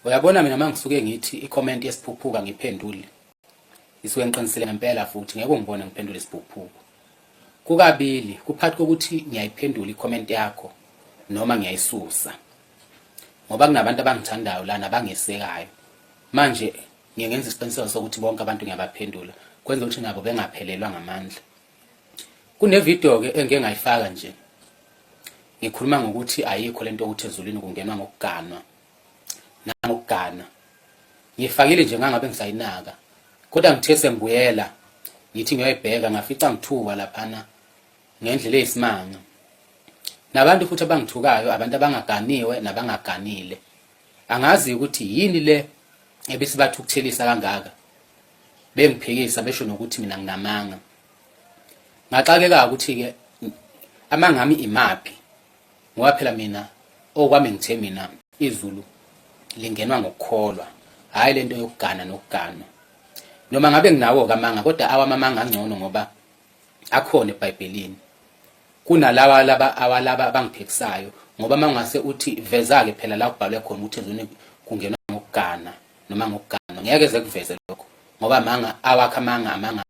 Uyabona mina mangisuke ngithi i-comment yesiphukuphuka ngiphendule. Ngisuke ngiqinisile ngempela futhi ngeke ungibone ngiphendule isiphukuphuku. Kukabili kuphakathi kokuthi ngiyayiphendula i-comment yakho noma ngiyayisusa. Ngoba kunabantu abangithandayo lana abangesekayo. Manje ngiye ngenza isiqiniseko sokuthi bonke abantu ngiyabaphendula kwenza ukuthi nabo bengaphelelwa ngamandla. Kune-video ke engike ngayifaka nje ngikhuluma ngokuthi ayikho lento yokuthi ezulwini kungenwa ngokuganwa nangokugana. Ngifakile nje ngangabe ngisayinaka kodwa ngithe sengibuyela ngithi ngiyoyibheka ngafica ngithuka laphana ngendlela eyisimanga. Nabantu futhi abangithukayo abantu abangaganiwe nabangaganile. Angazi ukuthi yini le ebisibathukuthelisa kangaka bengiphikisa besho nokuthi mina nginamanga. Ngaxakeka ukuthi-ke amanga ami imaphi ngoba phela mina okwami ngithe mina izulu lingenwa ngokukholwa hhayi lento yokugana nokuganwa noma ngabe nginawo-ke amanga kodwa awami amanga angcono ngoba akhona eBhayibhelini kunalawa laba awalaba abangiphikisayo ngoba uma ungase uthi veza-ke phela la kubhalwe khona ukuthi ezulwini kungenwa ngokugana noma ngokugana ngeke ze kuveze lokho ngoba amanga awakho amanga amanga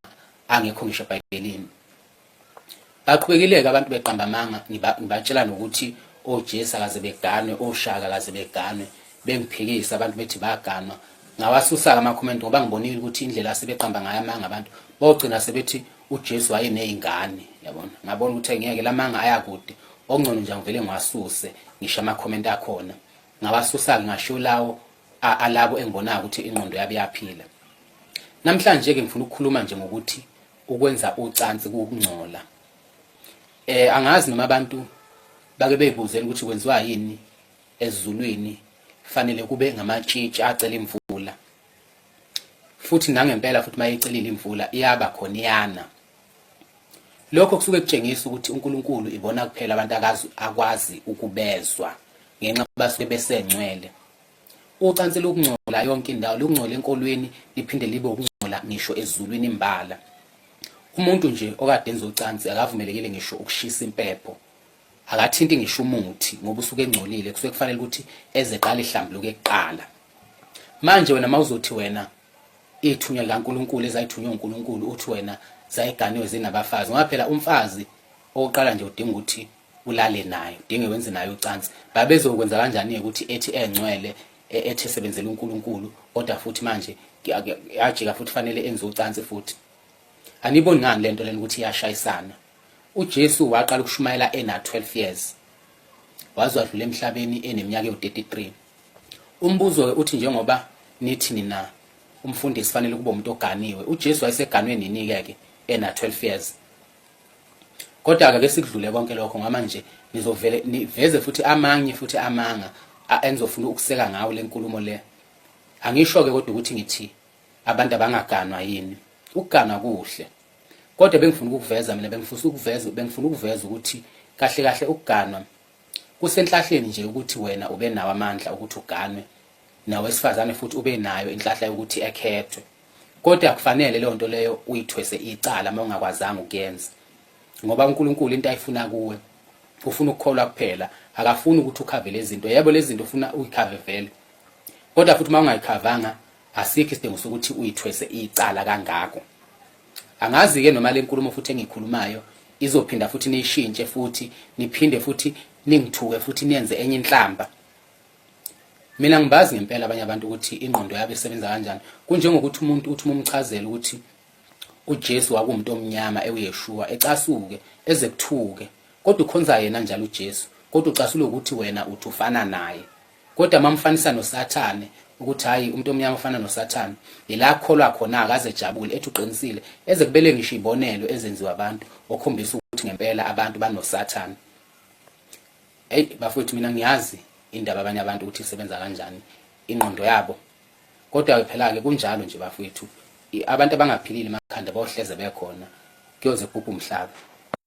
angekho ngisho eBhayibhelini. Baqhubekile-ke abantu beqamba amanga ngibatshela nokuthi oJesu akaze beganwe oShaka akaze beganwe bengiphikisa abantu bethi baganwa ngawasusa-ke amakhomenti ngoba ngibonile ukuthi indlela asebeqamba ngayo amanga abantu bogcina sebethi uJesu wayeney'ngane yabona ngabona ukuthi ngeke la manga ayakude okungcono nje angivele ngiwasuse ngisho amakhomenti akhona ngawasusa-ke ngashiwo lawo alabo engibonayo ukuthi ingqondo yabo iyaphila namhlanje ke ngifuna ukukhuluma nje ngokuthi ukwenza ucansi kukungcola eh angazi noma abantu bake beyibuzela ukuthi kwenziwa yini ezulwini fanele kube ngamatshitshi acela imvula futhi nangempela futhi mayecelile imvula iyaba khona iyana lokho kusuke kutshengisa ukuthi uNkulunkulu ibona kuphela abantu akazi akwazi ukubezwa ngenxa basuke besengcwele Ucansi lukungcola yonke indawo, lukungcola enkolweni liphinde libe ukungcola ngisho ezulwini imbala. Umuntu nje okade enza ucansi akavumelekile ngisho ukushisa impepho. Akathinti ngisho umuthi ngoba usuke engcolile, kusuke kufanele ukuthi eze qala ihlambuluke kuqala. Manje wena mawuzothi wena ithunywa likaNkulunkulu ezayithunywa uNkulunkulu uthi wena zayiganiwe zinabafazi ngoba phela umfazi oqala nje udinga ukuthi ulale naye udinge wenze naye ucansi babezokwenza kanjani ukuthi ethi engcwele e, ethi esebenzela uNkulunkulu kodwa futhi manje yajika futhi fanele enze ucansi futhi aniboni ngani lento lena ukuthi iyashayisana uJesu waqala ukushumayela ena 12 years waze wadlula emhlabeni eneminyaka ewu-33 umbuzo ke uthi njengoba nithi nina umfundisi fanele kuba umuntu oganiwe uJesu wayeseganwe nini ke ke ena 12 years Kodwa ake sikudlule konke lokho ngoba manje nizovele niveze futhi amanye futhi amanga enizofuna ukuseka ngawo le nkulumo le. Angisho ke kodwa ukuthi ngithi abantu abangaganwa yini. Ukuganwa kuhle. Kodwa bengifuna ukukuveza mina bengifisa ukuveza bengifuna ukuveza ukuthi kahle kahle ukuganwa kusenhlahleni nje ukuthi wena ube nawo amandla ukuthi uganwe nawesifazane futhi ube nayo inhlahla yokuthi ekhethwe. Kodwa akufanele leyo nto leyo uyithwese icala uma ungakwazanga ukuyenza. Ngoba uNkulunkulu into ayifuna kuwe ufuna ukukholwa kuphela, akafuni ukuthi ukhave lezi zinto. Yebo lezi zinto ufuna uyikhave vele. Kodwa futhi uma ungayikhavanga asikho isidingo sokuthi uyithwese icala kangako. Angazi ke noma le nkulumo futhi engiyikhulumayo izophinda futhi niyishintshe futhi niphinde futhi ningithuke futhi niyenze enye inhlamba. Mina ngibazi ngempela abanye abantu ukuthi ingqondo yabo isebenza kanjani. Kunjengokuthi umuntu uthi uma umchazela ukuthi uJesu wakuwumuntu omnyama ewuYeshua ecasuke eze kuthuke kodwa ukhonza yena njalo uJesu kodwa ucasulwe ukuthi wena uthi ufana naye kodwa mamfanisa noSathane ukuthi hayi umuntu omnyama ufana noSathane yila akholwa khona akaze ejabule ethi uqinisile eze kubele ngisho ibonelo ezenziwa abantu okhombisa ukuthi ngempela abantu banoSathane Hey bafowethu mina ngiyazi indaba abanye abantu ukuthi isebenza kanjani ingqondo yabo. Kodwa ke phela ke kunjalo nje bafowethu. Abantu abangaphilile emakhanda bohleze bekhona kuyoze kubhubhe umhlaba.